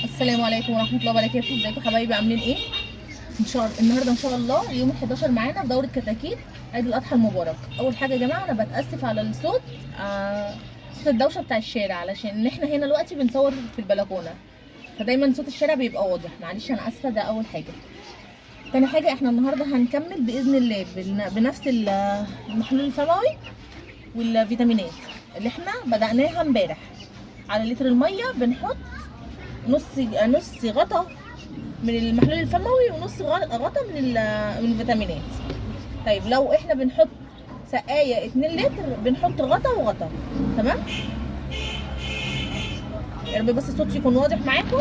السلام عليكم ورحمة الله وبركاته. ازيكم حبايبي، عاملين ايه؟ ان شاء الله النهارده ان شاء الله يوم 11 معانا في دوره كتاكيت عيد الاضحى المبارك. اول حاجة يا جماعة انا بتاسف على الصوت، صوت الدوشة بتاع الشارع، علشان احنا هنا دلوقتي بنصور في البلكونه، فدايما صوت الشارع بيبقى واضح. معلش انا اسفه، ده اول حاجة. تاني حاجة، احنا النهارده هنكمل باذن الله بنفس المحلول الفموي والفيتامينات اللي احنا بدأناها امبارح. على لتر المية بنحط نص غطا من المحلول الفموي ونص غطا من الفيتامينات. طيب لو احنا بنحط سقاية 2 لتر بنحط غطا وغطا، تمام؟ يا رب بس الصوت يكون واضح معاكم.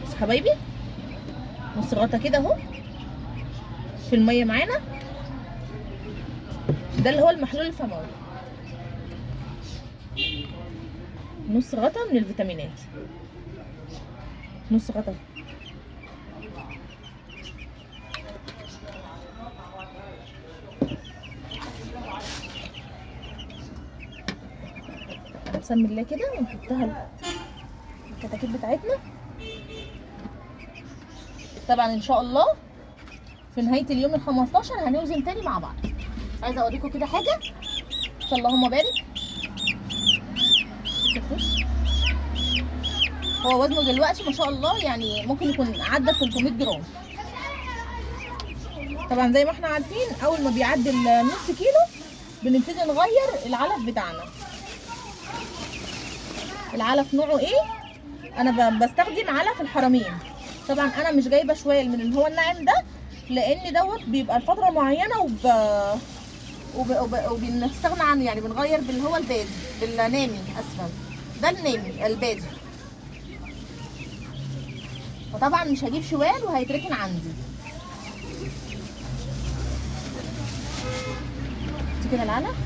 بس حبايبي نص غطا كده اهو في المية معانا، ده اللي هو المحلول الفموي، نص غطا من الفيتامينات، نص غطا. نسمي الله كده ونحطها الكتاكيت بتاعتنا. طبعا ان شاء الله في نهاية اليوم ال 15 هنوزن تاني مع بعض. عايزه اوريكم كده حاجة، اللهم بارك. هو وزنه دلوقتي ما شاء الله يعني ممكن يكون عدى 300 جرام. طبعا زي ما احنا عارفين اول ما بيعدي النص كيلو بنبتدي نغير العلف بتاعنا. العلف نوعه ايه؟ انا بستخدم علف الحرمين. طبعا انا مش جايبه شوال من اللي هو الناعم ده، لان دوت بيبقى لفترة معينة وبنستغنى عنه، يعني بنغير باللي هو البادي، بالنامي اسفل، ده النامي البادي. فطبعا مش هجيب شوال وهيتركن عندي. دي كده العلف.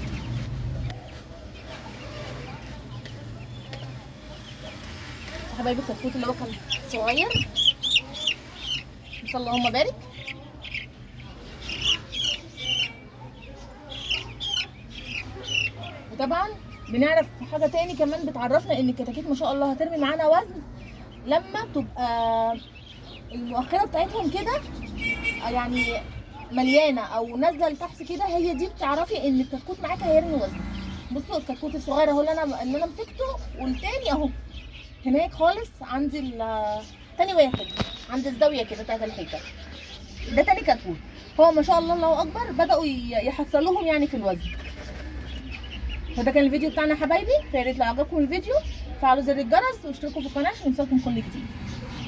حبايبي الكتكوت اللي هو كان صغير، بس اللهم بارك. وطبعا بنعرف حاجة تاني كمان بتعرفنا ان الكتاكيت ما شاء الله هترمي معانا وزن لما تبقى المؤخرة بتاعتهم كده يعني مليانة او نازله لتحت كده، هي دي بتعرفي ان الكتكوت معاك هيرمي وزن. بصوا الكتكوت الصغير اهو اللي انا مسكته، والتاني اهو هناك خالص عند تاني واحد عند الزاوية كده بتاعت الحيطة، ده تاني كتكوت. هو ما شاء الله الله اكبر بداوا يحصلوهم يعني في الوزن. فده كان الفيديو بتاعنا يا حبايبي. يا ريت لو عجبكم الفيديو فعلوا زر الجرس واشتركوا في القناة عشان يوصلكم كل جديد.